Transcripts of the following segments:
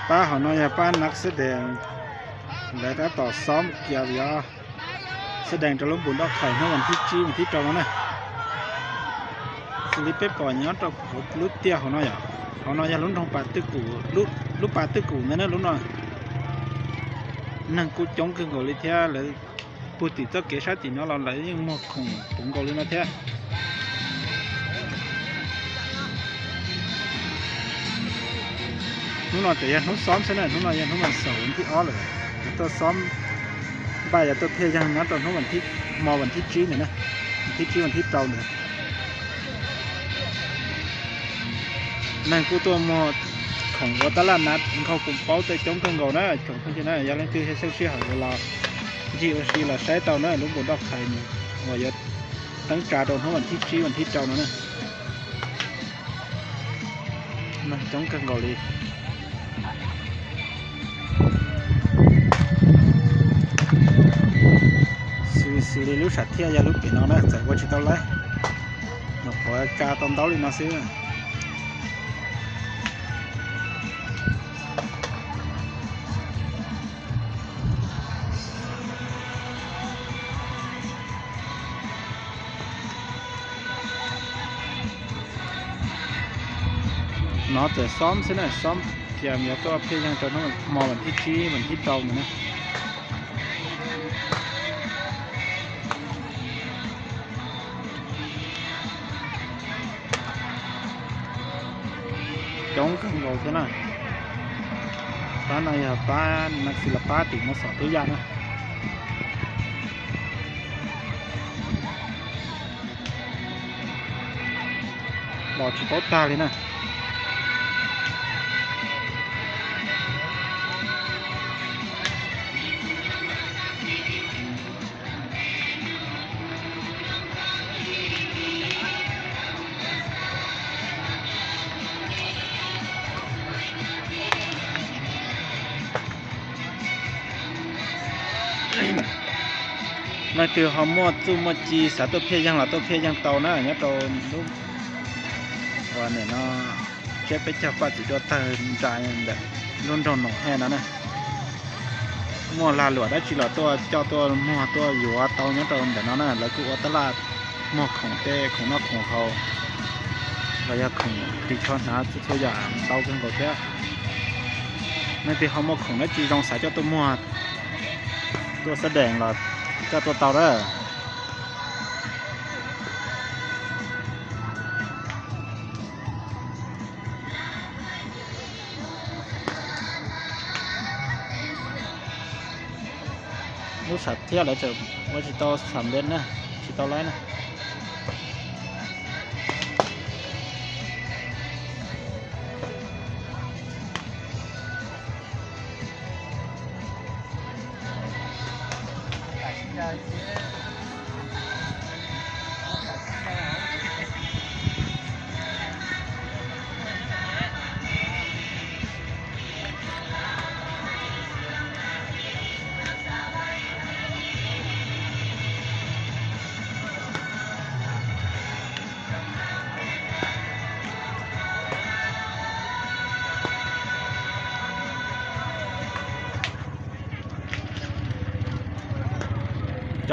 Pab hauv no yog pab nab xab dees, lawv tab tom xob kias yov xab dees rau lub npus nroj khais hnub vas thib tsib vas thib rau no na. Xws li peb pom nyob rau hauv lub tiaj hauv no yom, hauv no yog lub nroog Pas Twj Kum, lub Pas Twj Kum ntawd na lub no. Neeg kuj coob kawg nkaus li thiab lawv puag tim txoj kev sab tim no los lawv yeej muag khoom puv nkaus li no thiab. Hnub no tseem yog hnub xob xwb na, hnub no yog hnub vas xaum thib ob lawm, yog tuaj xob npaj yog tuaj phiaj yeeg nyob rau hnub vas thib, hmo vas thib tsib ntawd na, vas thib tsib vas thib rau ntawd. Neeg kuj tuaj muag khoom ua tab laj na, nkaug kuv paub tej coob kawg nkaus na tsoom phooj ywg na. Yog leej twg xyaw sij hawm los ncig ua si los saib tau na, lub npus nroj khais uas yuav teeb tsa rau hnub vas thib tsib vas thib rau no na. Neeg coob kawg nkaus li. Xws li lub sam thiaj yog lub pem no na, txawm ua tsis tau laib, nyuam qhuav tsa tau ntaub li no xwb. No txawm xob xwb na, xob kiag yuav tuaj phiaj yeeg rau hnub hmo vas thib tsib vas thib rau ntawd na. Coob kawg nkaus thiab na. Pab no yog pab Nab Xis Las Pab tim Mos Xos Tub Yaj na. Los tsis paub tag li na. Leej twg ho muaj txuj muaj ci xav tuaj phiaj yeeg los tuaj phiaj yeeg tau na, nyob rau lub uas nim no tsiab peb caug paj txiv duaj tawg nra ntawm lub nroog Noom Hej no na. Muaj lag luam dab tsi los tuaj coj tuaj muag tuaj yuav tau nyob rau ntawm no na. Lawv kuj ua tab laj muag khoom tej khoom noj khoom haus los yog khoom ris tsho hnav txhua txhua yam ntau kawg nkaus thiab. Leej twg ho muaj khoom dab tsi zoo xav coj tuaj muag tuaj xab dees los coj tuaj tau na. Lub sam thiaj lawv tseem ua tsis tau xam npes na, tsis tau laib na.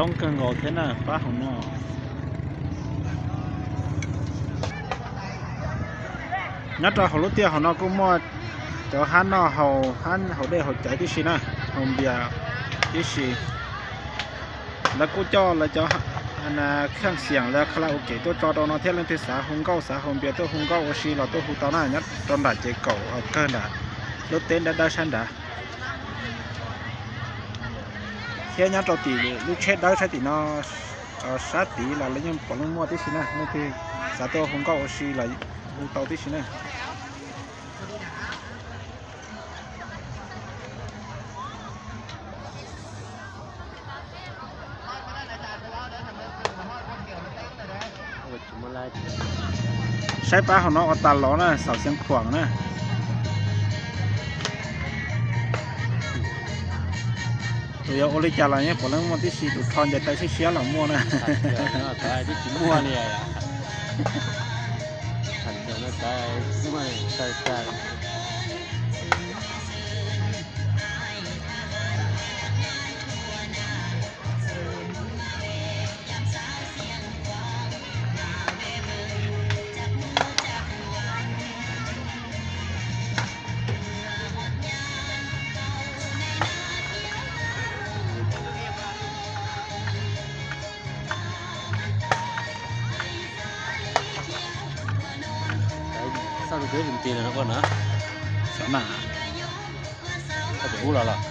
Coob kawg nkaus thiab na pab hauv no. Nyob rau hauv lub tiaj hauv no kuj muaj cov hab noj haus, hab haus dej haus cawv tib si na, haus npias tib si. Lawv kuj coj lawv cov kheej xiam lawv kha la u kem tuaj tso rau no thiab. Leej twg xav hu nkauj xav haus npias tuaj hu nkauj ua si los tuaj hu tau na, nyob rau nram ces kaum kawg nram lub teb dawb dawb sab nrad. Thiab nyob rau tim lub tsheb dawb sab tim no, sab tid los lawv yeej puav leej muaj tib si na. Leej twg xav tuaj hu nkauj ua si los hu tau tib si na. Saib pab hauv no ua tas los na, xaum Xeev Khuam na. Tus yuav ua li cas los yeej puav leej muaj tib si, tus rho ncaws taw siab siab los muaj na. Tsis muaj li. Tag tag. Ub, nti no koj na. Xyov mas. Koj pem ub los los?